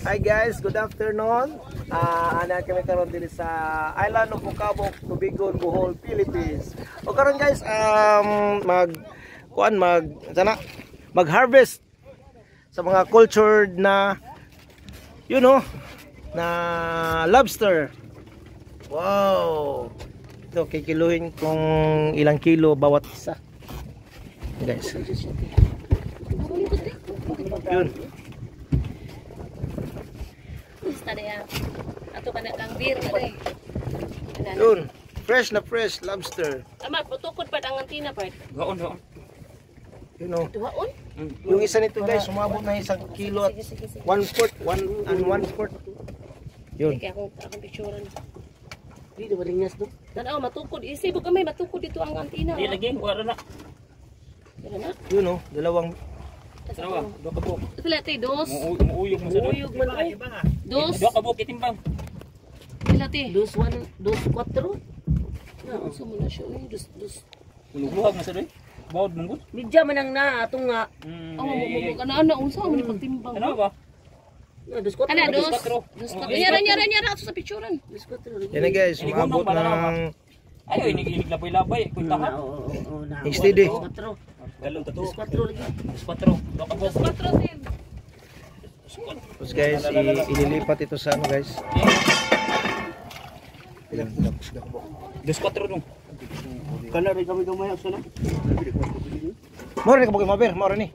Hi guys, good afternoon. Ana kami karon diri sa Island of Mocabog, Tubigon, Bohol, Philippines. O karon guys, mag kuan mag sana mag-harvest sa mga cultured na na lobster. Wow. Ito kikiluhin kung ilang kilo bawat isa. Guys. Yun. Ato ka na kang beer na. Yun. Fresh na fresh lobster. Ama, putukod pa ang antina part. Gaon, gaon. You know. Duhaon? Yung isa nito guys, sumabot na 1 kilo at 1/4, 1 1/4. Yun. Kaya akong picturean. Di na malingas do. Tanaw, matukod. Isip kami, matukod dito ang antina. Di lagi, wala na. Wala na. Yun oh, dalawang. Dalawa, duha ka buok. Pila te, dos. Muuyog mo sa doon. Uyog man ay. Dos. Duha ka buok itimbang. Pila te. Dos one, dos kwatro. Na, unsa mo na siya? Uy, dos, dos. Ulughag mo sa doon. Bawod mong gud. Midya man ang na atong nga. Oh, mo mo ana ana unsa mo ni pagtimbang. Ano ba? Na, dos kwatro. Ana, dos. Dos kwatro. Dos kwatro. Nyara, nyara, nyara ato sa picturean. Dos kwatro. Yan na guys, sumabot ng Ayo inig inig labay-labay kuy taha. Oo, oo, oo, na. Steady. Dos kwatro. Galon to. Dos kwatro lagi. Dos kwatro. Duha ka buok. Dos kwatro sin. Tapos guys, ililipat ito sa ano guys. Dos kwatro dong. Kana rin kami gamay sa na. Moro ni kabog maber, moro ni.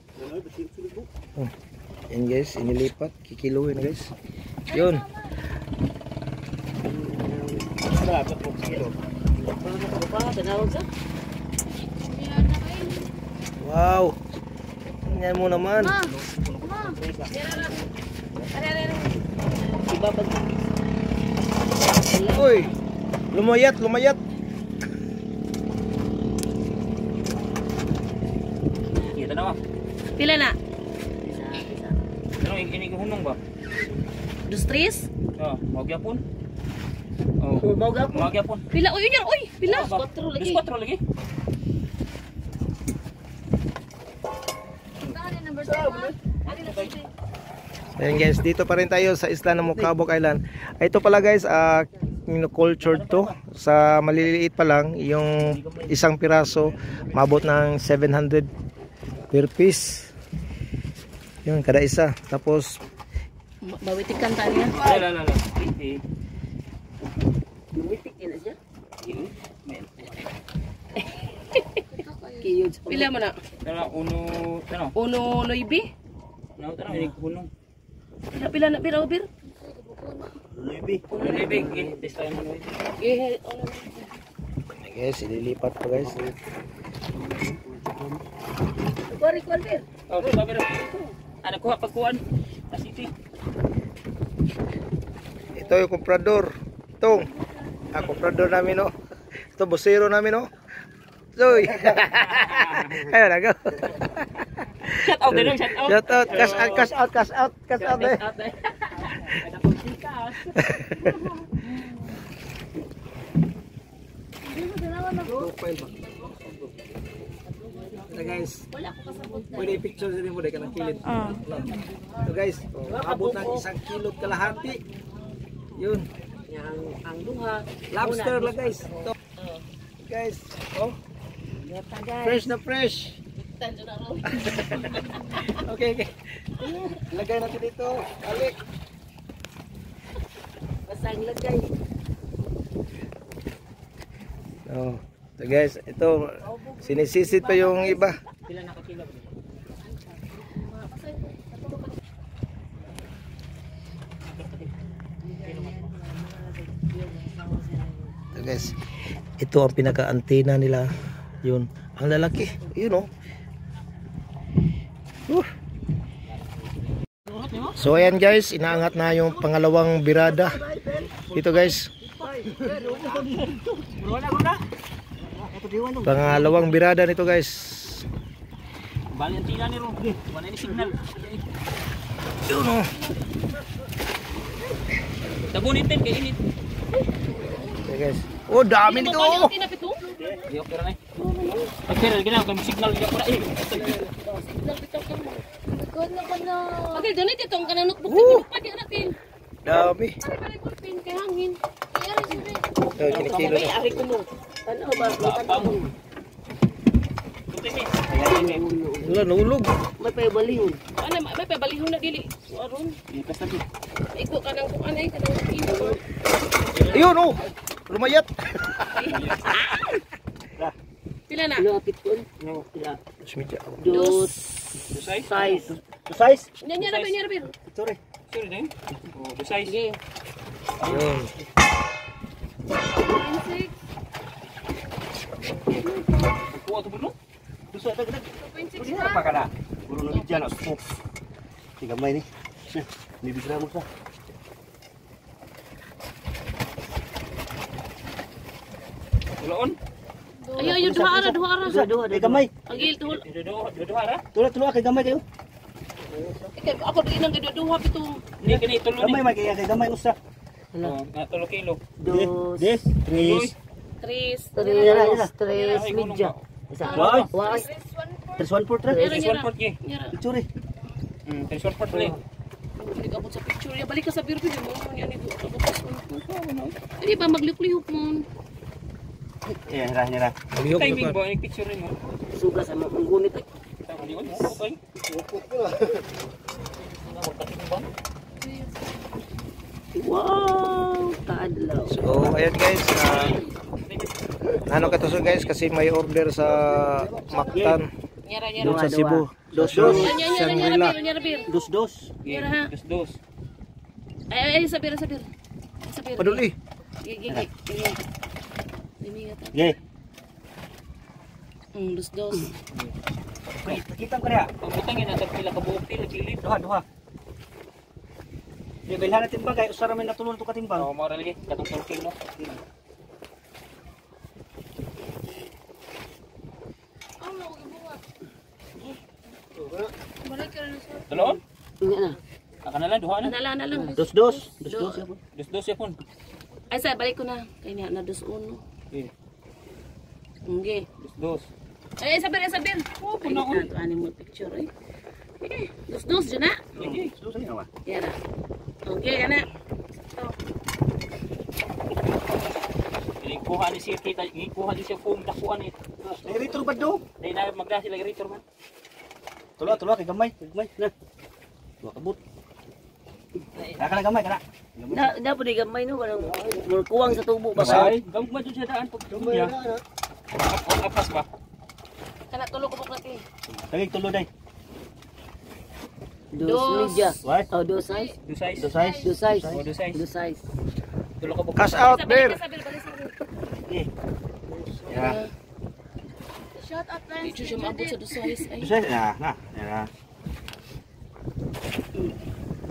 Oh. Yan guys, inilipat, kikiluhin na guys. Yun. Wow. Tingnan mo naman. Uy, lumayat, lumayat. Kita na ba? Pila na? Ano inig hunong ba? Dos tres? Oh, mao gyapon. Oh. Mao gyapon. Mao gyapon. Pila uy uy uy, pila. Dos kwatro lagi. Dos kwatro lagi. Ayan guys, dito pa rin tayo sa isla ng Mocabog Island. Ito pala guys, cultured to. Sa maliliit pa lang, yung isang piraso, mabot ng 700 per piece. Yun, kada isa. Tapos, Bawitikan ta niya. La la la. Lumitik din na siya. Pila mo na? Tara, uno, tara. Uno nuibi? No, tara, inig hunong. Pila pila na pila bir? Nuibi. Nuibi, test tayo mo nuibi. Eh, uno. Guys, ililipat pa guys. Kuwari, kuwari, bir. Oh, kuha pero. Ano kuha pagkuan? Sa city. Ito yung komprador. Itong. Komprador namin no. Ito bosero namin no. Soy. Ayun, go. Shout out din, shout out. Shout out, cash out, cash out, cash out, cash out. Eh. Out eh. Ito guys, pwede i-picture din mo dahil ka ng kilid. Ito guys, abot ng 1.5 kilo. Yun. Ang duha. Lobster lang guys. Ito. Guys, oh. Fresh na fresh. Okay, okay. Lagay natin dito. Balik. Basta ang lagay. Oh. So guys, ito sinisisid pa yung iba. Pila na ka kilo? So guys, ito ang pinaka-antena nila. Yun, ang lalaki. Yun oh. So ayan guys, inaangat na yung pangalawang birada. Ito guys. Pangalawang birada nito guys. Bali ang tina ni ro. Wala ni signal. Yun oh. Tabunin din kay init. Okay guys. Oh, dami nito. Bali ang antina pito? Di okay ra ni. Okay ra gina kay signal gyud ko ra eh. Signal bitaw ka mo. Daghan na ka na. Okay, donate itong kanang notebook. Woo! Pwede na natin. Dami. Pare, pare, pulpin kay hangin. Kaya rin sabi. Oh, kinikilo na. Ari ko mo. Tanaw ba? Tanaw mo. Wala, nahulog. May pabalihon. Ano, may pabalihon na dili. Aron. Ipas na to. Iko ka ng kuan ay kanang kilo. Ayun, oh. Lumayat. Pila na? Ano apit ko? Pila. Sumidya. Dos. Dosay? Size. Size. Nya nya ra nya ra. Sorry. Sorry na yun. Oh, dosay. Sige. Ayun. 2.6. Kuha to puno. Dusa dag dag. 2.6 Pa na. ka na. Puro na bigyan na. Si gamay ni. Ni bigra mo sa. Tuloon. Ayo ayo duha ra duha ra. Duha, duha, Kay gamay. Agil tuhol. Duha ra. Tulo tulo kay gamay kayo. Ikay ako di nang duha pito. Hindi kini tulo ni. Gamay man kay gamay usa. Oh, nga tulo kilo. Dos. Des, tres. Tres. Tres. Tres medya. Isa. Why? Why? Tres one four tres. Tres one fourth gi. Nya ra. Picture. Tres one fourth ni. Balik abot sa picture ya. Balik ka sa biro mo nya ni abot sa Di ba magliklihok mo? Eh, ra ra. Malihok na Timing pa. ba ang picture mo? Suga sa mga gunit. Sa maliwan mo okay. Wow! Kaadlaw. So, ayan guys. Ano katuso guys kasi may order sa Mactan. Nya ra nya ra. Doon sa Cebu. Dos dos. Nya nya nya nya ra nya ra bir. Dos dos. Nya ra ha. Dos dos. Ay ay ay sa bir sa bir. Sa bir. Paduli. Gi gi gi. Dimi ta. Ge. Dos dos. Kita ko niya. Pagutang yun nasa pila ka buok pila kilo. Duha duha. Di bilhan na timbang kay usa ra man natulon to ka timbang. Oh, mao ra lagi katong tulo kilo. Ano ako gibuhat? Balik ka na sa. Tuloon? Nga na. Aka na lang duha na. Ana lang ana lang. Dos dos. Dos dos. Dos dos yapon. Ay sa balik ko na. Kay niya na dos uno. Eh, Okay. dos dos. Ay, ay, sabir, ay, sabir. Oh, puno ko. Ani mo picture ay. Eh, dos dos dyan na. Dos dos ay nawa. Yan na. Okay, ana. Kuha ni siya kita, kuha ni siya foam dakuan ni. Eh, retro ba do? Dai na magda sila retro man. Tulo tulo kay gamay, gamay na. Duha ka but. Kana kana gamay kana. Na, na po di gamay no. Walang walang kuwang sa tubo ba? Ay, gamay jud siya daan pag gamay. Apas ba? Kana tulo ko natin. Tagay tulo day. Dos medya. Why? Oh, dos size. Dos size. Dos size. Dos size. Oh, dos size. Dos size. Tulo ka buok. Cash out, Sa bear. balik ka, sabir, balik sabir. Eh. Ya. Shout out lang Di siya maabot sa dos size ay. Dos size na na. Ya.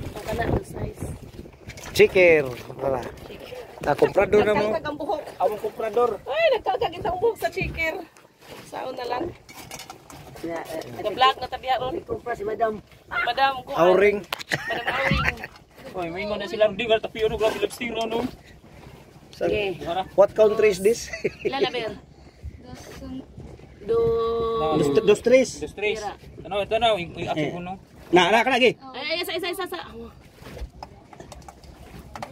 Ang kana dos size. Chicken. Wala. Nakumprador na mo. Nagkalkag ang buhok. Among komprador. Ay, nagkalkag ang buhok sa chicken. Saon na lang. Na, eh, Ga-vlog na tabiha ron. Kumpra si madam. Madam ko. Auring. Madam Auring. Oy, may na sila di ka tapi ano grabe lipstick no no. Okay. Duha ra. What country is this? Ilan na ber? Dos. Dos. Dos dos tres. Dos tres. Ano ito na yung ako ko no. Na na kana ge. Ay, ay, isa, isa, isa, isa.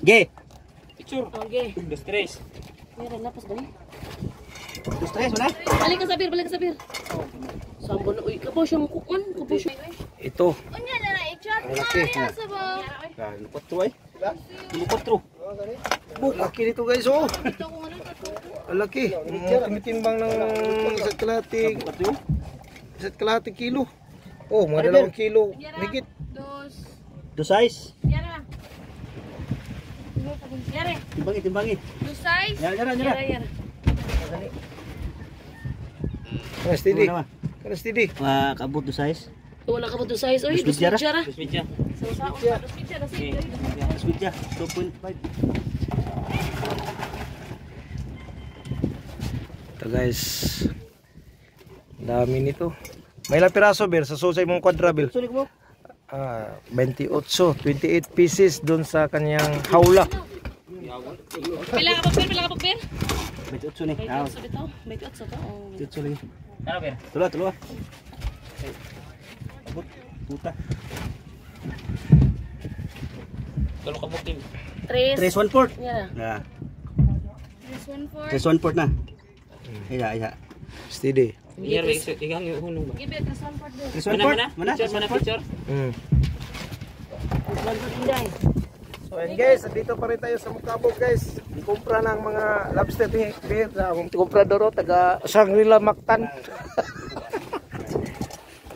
Ge. Picture. Okay. Dos tres. Meron lapas ba ni? Dos tres wala. Balik ka sabir, balik ka sabir. Sambo na, uy, kapo siya mukuan, kapo siya. Ito. Unya na na i-chat Ang na laki. ya sa ba. Ah, lupot ay. Lupot tro. Laki nito guys, oh. Ito kung ano to. Ang laki. Tumitimbang ng isa't kalahati, Lupot tro. isa't kalahati kilo. Oh, mga 2 kilo. Higit. Dos. Dos size. Yara. Yara. Timbangi timbangi. Dos size. Yara yara yara. Yara, yara. Kana steady. Kana steady. Wa kabot dos size. Wala ka ba dos size? Oy, Dos dos medyara. medyara. Dos medya. Sa saon pa, dos medyara, sige. Dos medya. 2.5. Ito guys. Dami nito. May ilang piraso, Ber, sa susay mong quadrabil. Sorry ko. Ah, 28, 28 pieces doon sa kanyang hawla. Pila ka pa, pila ka pa, pila? 28 ni. Ah, 28 bitaw. 28 to. Oh. 28 lagi. Ano ber? Tulo tulo. Puta. Tulo ka bukin. Tres. 3 1/4. Yan Na. 3 1 4. 3 1/4 na. Iya, iya. Steady. Iyar ba igang yung hunong ba? Give it 3 1 4 din. 3 Mana 1/4. Mana? Picture mana picture? So ayan guys, dito pa rin tayo sa Mukabog guys. Kumpra ng mga lobster beer. Akong kumpradoro taga Shangri-La Mactan.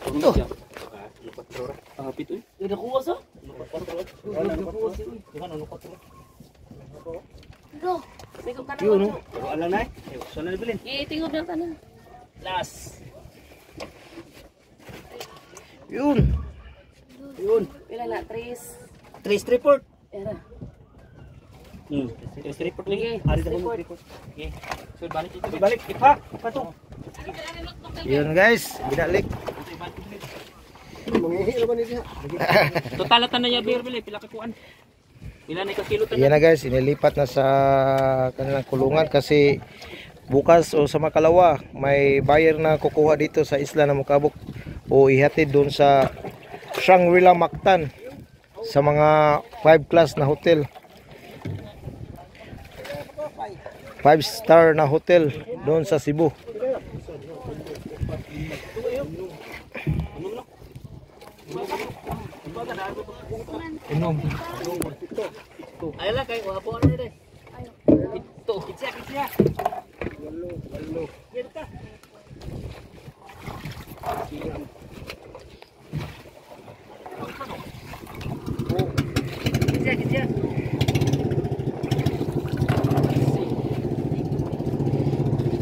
Ito. Ah, pito eh. Uy, nakuha sa? Go. May ko Yun, kanang. no? Wala na eh. So na bilin. Itingog lang tanan. Last. Yun. Yun. Pila na tres. 3 3/4. Era. Tres report lagi. Ari ta mo 3/4. Okay. So balik ito. Balik ipa. Ipa to. Yun guys, binalik. Total tan na ya beer bili pila ka kuan. Pila na ka kilo tan. Yan na guys, inilipat na sa kanilang kulungan kasi bukas o sa Makalawa may buyer na kukuha dito sa isla ng Mukabok o ihatid doon sa Shangri-La Mactan sa mga 5 class na hotel. 5 star na hotel doon sa Cebu. Inom. Ay lang kay kuha po ano rin. Ito. Kitsa, kitsa. Kitsa, kitsa.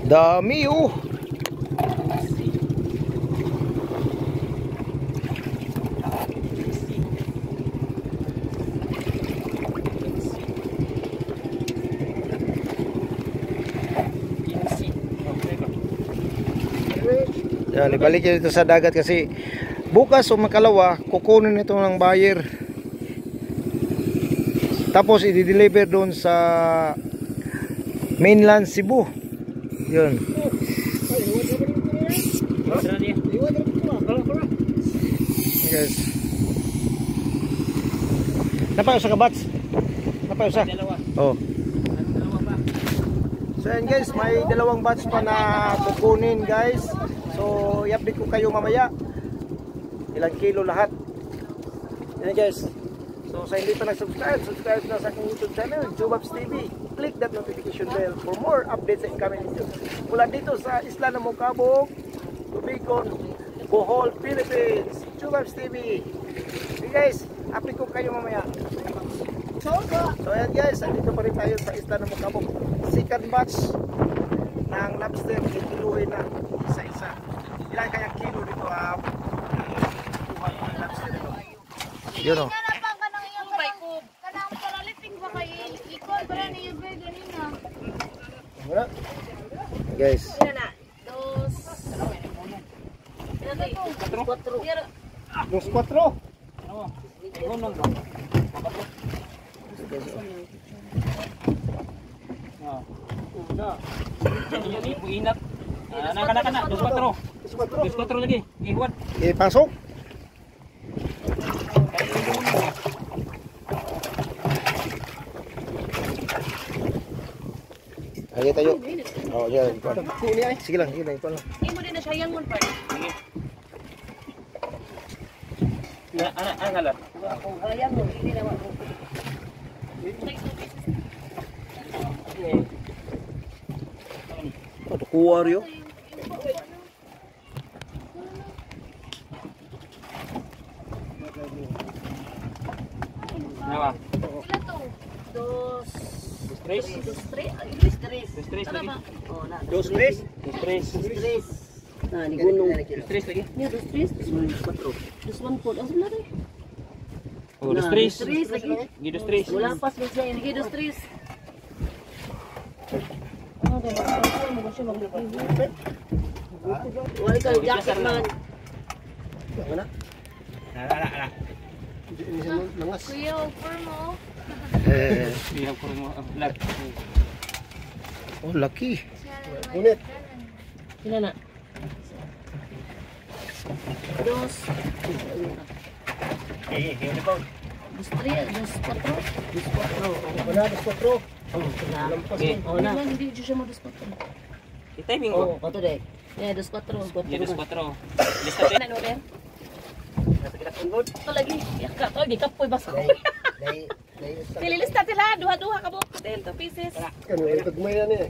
Dami oh. Yan, ibalik niya dito sa dagat kasi bukas o makalawa, kukunin ito ng buyer. Tapos i-deliver doon sa mainland Cebu. Yun. Guys. Napayos sa kabats. Napayos sa. Dalawa. Oh. Dalawa pa. So yan guys, may dalawang batch pa na kukunin guys. So i-update ko kayo mamaya. Ilang kilo lahat. Yan guys. So sa hindi pa nag-subscribe, subscribe na sa aking YouTube channel, Jubabs TV. Click that notification bell for more updates sa incoming videos. Mula dito sa Isla ng Mukabog, Tubicon, Bohol, Philippines. Jubabs TV. Okay guys, update ko kayo mamaya. So ayan guys, andito pa rin tayo sa Isla ng Mukabog. Second batch ng lobster, kikiluhin na isa-isa. Ilan kayang kilo dito ah? Kuha ng lobster dito. Yun o. Kanang kanang iyang kanang kanang paralytic ba kay ikol para ni Ibe ganina. Guys, Pila na. Dos. Pila na. Quatro. Pero dos cuatro. Hunong ba? Inat. Ana kana kana, dos cuatro. Dos cuatro lagi. Ihuan. Eh, pasok. Ayo tayo. Oh, yan. Sige lang, sige lang. Ikaw lang. imo din na siya yangon part. Sige. Ana ana ana ngalan. Kung hayang mo, hindi na ako. Oh, kuha rin. Nawa. Pila to? Dos. Dos tres. Dos tres. Ay, Dos tres. Dos tres Tara lagi. ba? Oh, na. Dos tres. Dos tres. Dos tres. Na, ni gunong. Dos tres lagi. Yeah, dos tres. Dos cuatro. Dos one four. Ang sila rin. Oh, dos Na, tres. Dos tres lagi. Gi dos tres. Wala pas man siya. Sige, dos tres. Ano ba? Mag-kuha mo siya maglipod. Wala ka jacket man. Ana ana ana. Kuya, offer mo. Eh, Iya ko mo ang vlog. oh, laki. Ulit. Pila na. Dos. Eh, eh, pa. 2-3, 2-4. 2-4. Wala, 2-4. Okay. Oh na. Hindi siya mo 2-4. I-timing ko. Oh, kato dai. Yeah, 2-4. Yeah, 2-4. Lista tayo. Ano rin? Ito lagi. Yaka to, gikapoy basta ko. Nililista sila, duha-duha ka buok. Then, 2 pieces. Kano, itagmay na niya.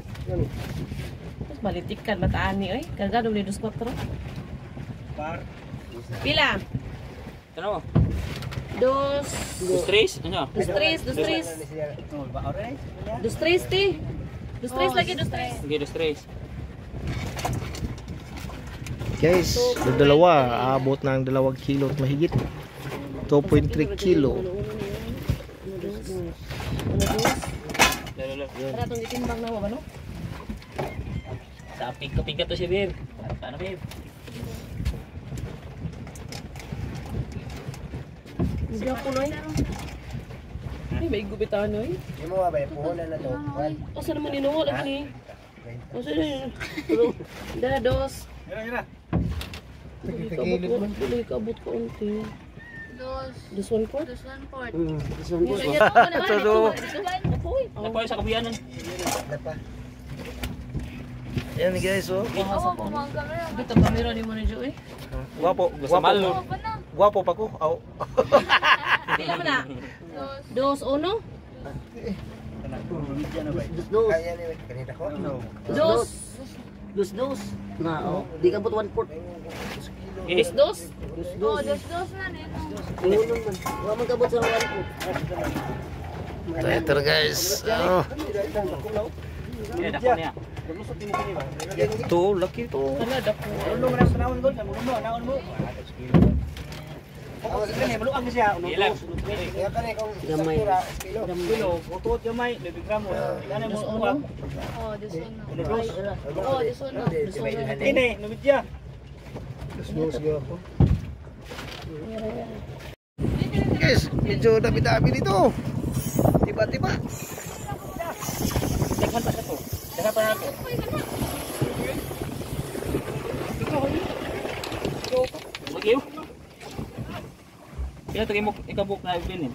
Mas malitikan mataan ni oy. Kargado ni 2-4. Par. Pila? Ano? Dos. 2-3? Ano? 2-3, 2-3. 2-3 ti. 2-3 lagi, 2-3. Okay, 2-3. Guys, yung dalawa, aabot ng 2 kilo at mahigit. 2.3 kilo. Lalo, Tara, itong itimbang na mo ba, no? Sa pigka-pigka to si Bib. Sana, Bib. Hindi ako, noy. Ay, may gubitan, noy. Hindi mo ba, puhunan na to. O, saan naman inuwa lagi ni? O, saan yun? Dala, dos. Mira, mira. Dili ka abot ko unti. Dos. Dos 1/4? Dos 1/4. Ito, Napoy sa kabuyanan. Yan guys, oh. Oo, pumang kamera. Ito kamera ni mo ni Joey. Guwapo, Basta guwapo. malo. Oo, pa na. Guwapo pa ko. Aw. Pila man na? Dos. 2-1? 2-2. Dos. 2-2. Na oh. Di ka bot 1/4. Eh, Dos? Oo, dos dos na nito. Uno man. Wa man kabot sa 1/4. Ito, ito guys. Oh. yeah, dako niya. Ito, laki ito. Wala, dako. Ilan? Gamay. 2-1? Oo, dos uno. Oo, dos uno. Guys, medyo dami-dami dito. Tiba-tiba. Daghan pa sa to. Daghan pa na to. Magiw. Pila to mo ikabuk na ibinin.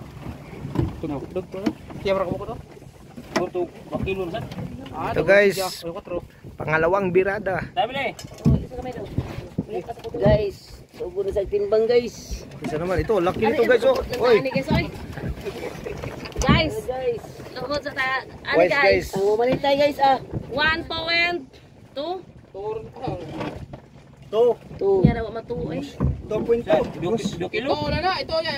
Tug to. Kaya ra ko to. Go to kilo na. Ito guys, pangalawang birada. Dami na eh. Guys, subo na sa timbang guys. Isa naman ito, laki nito guys oh. Oy, Guys, oy. Guys, Guys, lukod sa ta. Ano wise guys. guys? ang umalit tayo guys ah. 1.2. 2. Yan na matuo eh. 2 kilo.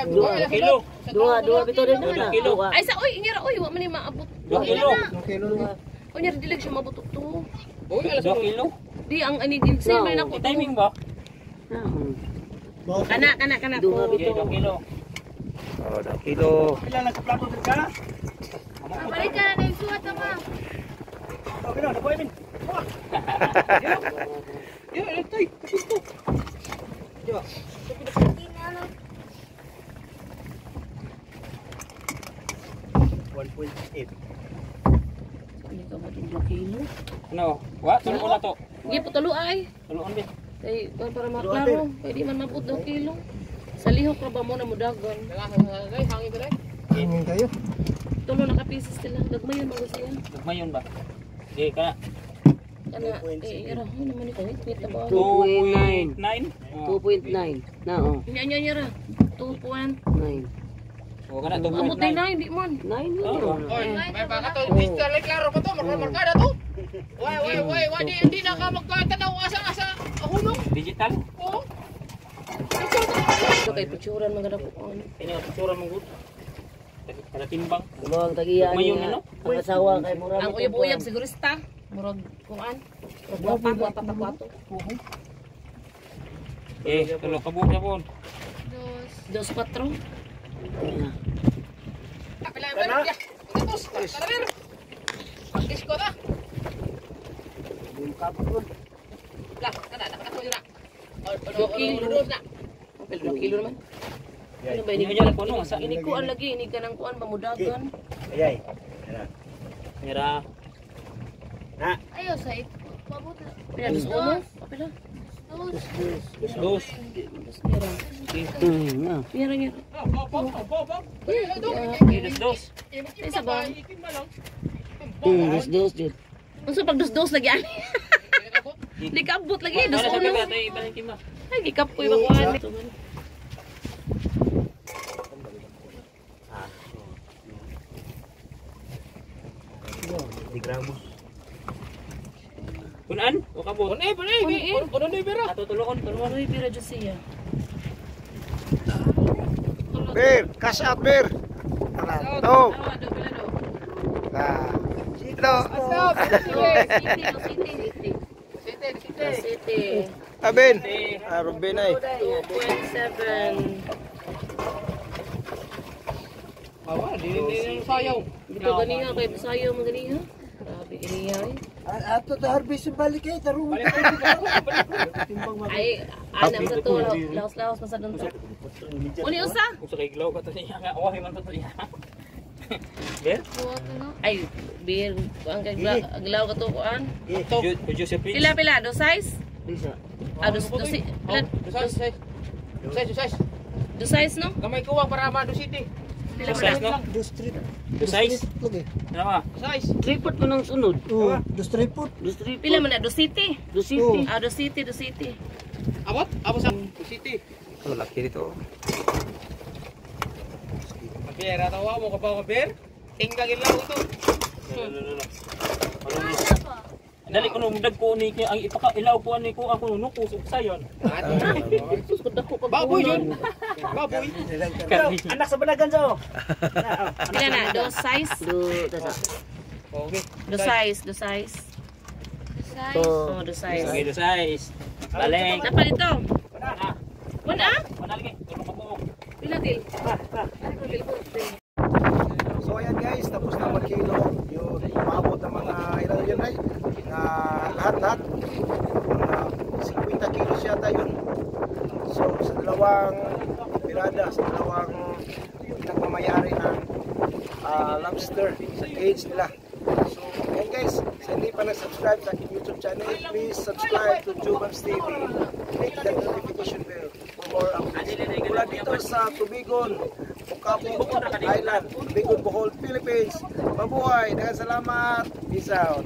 Dua, 2 kilo. dua, dua bito rin naman ah. Kilo. Dua. Ay sa oy, inyara oy, wa man ni maabot. 2 kilo. Oy, nyara dilag siya maabot to. 2 kilo. Di ang ani din same rin ako. I-timing ba? Ah, Kana kana kana Duha ko. Okay, 2 kilo. Oh, 2 kilo. Balik ka na, suwat na ma. Hindi ka ba 2 kilo? Ano? Wa, tulo na to. Gi putulo ay. Tuloon be. Kay para maklaro, kay di man maabot 2 kilo. Sa lihok ra ba mo na mudagan? Hangin kayo. Tulo na ka pieces sila. Gagmay man gud siya. Gagmayon ba? Okay, kana. Kana eh ira mo naman ito. Wait, wait na ba? 2.9. 2.9. 2.9. Na oh. Nya nya nya ra. 2 point. 9. Oh, kana Amot 2.9. na hindi man. 9 yun. Oh. May baka to, digital ay klaro pa to, markada to. Way, way, way, way, di, hindi na ka magkatanaw asa, asa, hulong. Digital. Oo. Ito kay picturean man gud ako. Ano. Ini picture mo gud. Kada timbang. Ang tagiya Gagmayon, niya. ano? Ang asawa kay mura. Ang uyab-uyab sigurista. Murag kuan. Murag guwapa, guwapa pa kwato. Eh, tulo ka buok japon. Dos. 2-4. Pila ba? Ya. Tapos, tara. Pagdis ko na. Lah, kana na yun na. 2 kilo. Pero 2 kilo naman. Ano ba ini? Ini nya kuno sa Ini kuan lagi, ini kanang kuan pamudagan. Mira. Ayaw sa ito. Pabot na. Pila 2-1? Pila? Dos. Dos. Na. Meron yun. Okay, dos dos. Ay, sa ba? Dos dos jud. Unsa pag dos-dos lagi ani? Di kaabot lagi, dos Wala sa uno. baba, tayo ibalik mo. Ay, gikapoy ba kuan? Di gramo. Kunan? O kabot? Kun eh, kun eh, kun kun bira. Ato tulokon, tulokon. Uy, pira jud siya. Beer, cash out beer. Tara, to. Awa, do pila do. Ah. Ito. City, do city. City, city. City. Aben. Ah, Ruben ay. 2.7. Awa, di di sayaw. Dito ganiha kay Bisayo man ganiha. Grabe ganiha eh. Ato ta harvest balik kay tarong. Ay, ana sa to laos-laos man sa dun to. Uni usa? Kung sa kay glaw ka to niya nga, ohay man to niya. Ber? Ay, beer ang kay glaw ka to kuan. Joseph Prince. Pila pila do size? Bisa. Ah, dos dos pila Size, size. Size, size. do size no? Gamay kuwang para ma do city. Pila Dos size pila. no? Dos trip. Dos size? Lagi. Ano ka? Size. Tripod ko nang sunod. Oh, dos tripod. Dos tripod. Pila man na do city? Dos city. Ah, do city, do city. Abot, abot sa do city. Oh, laki dito. Bira tawa mo ka ba ber? Tinggal ilaw ito. No, no, no, no. Dali ko nung dagko ni kay ang ipaka ilaw ko ani ko ako no kusog sayon. Sus ko dako pag Baboy yun. Baboy. Anak sa balagan sa oh. Pila na do size? Do tasa. Okay. Do size, do size. Size. Oh, do size. Okay, dos size. Balik. Napa dito? Wala? Wala lagi. Tulong ka po. Pila til? So ayan guys, tapos na magkilo. Yun, umabot ng mga ilan yun ay? Na lahat-lahat. Mga 50 kilos yata yun. So sa dalawang pirada, sa dalawang nagmamayari ng lobster sa cage nila. So ayan guys, sa hindi pa nag-subscribe sa aking YouTube channel, please subscribe to Jubams TV. Click the notification bell for more updates. Mula dito sa Tubigon, Bukabo Island, Tubigon, Bohol, Philippines. Mabuhay! Daghang salamat! Peace out!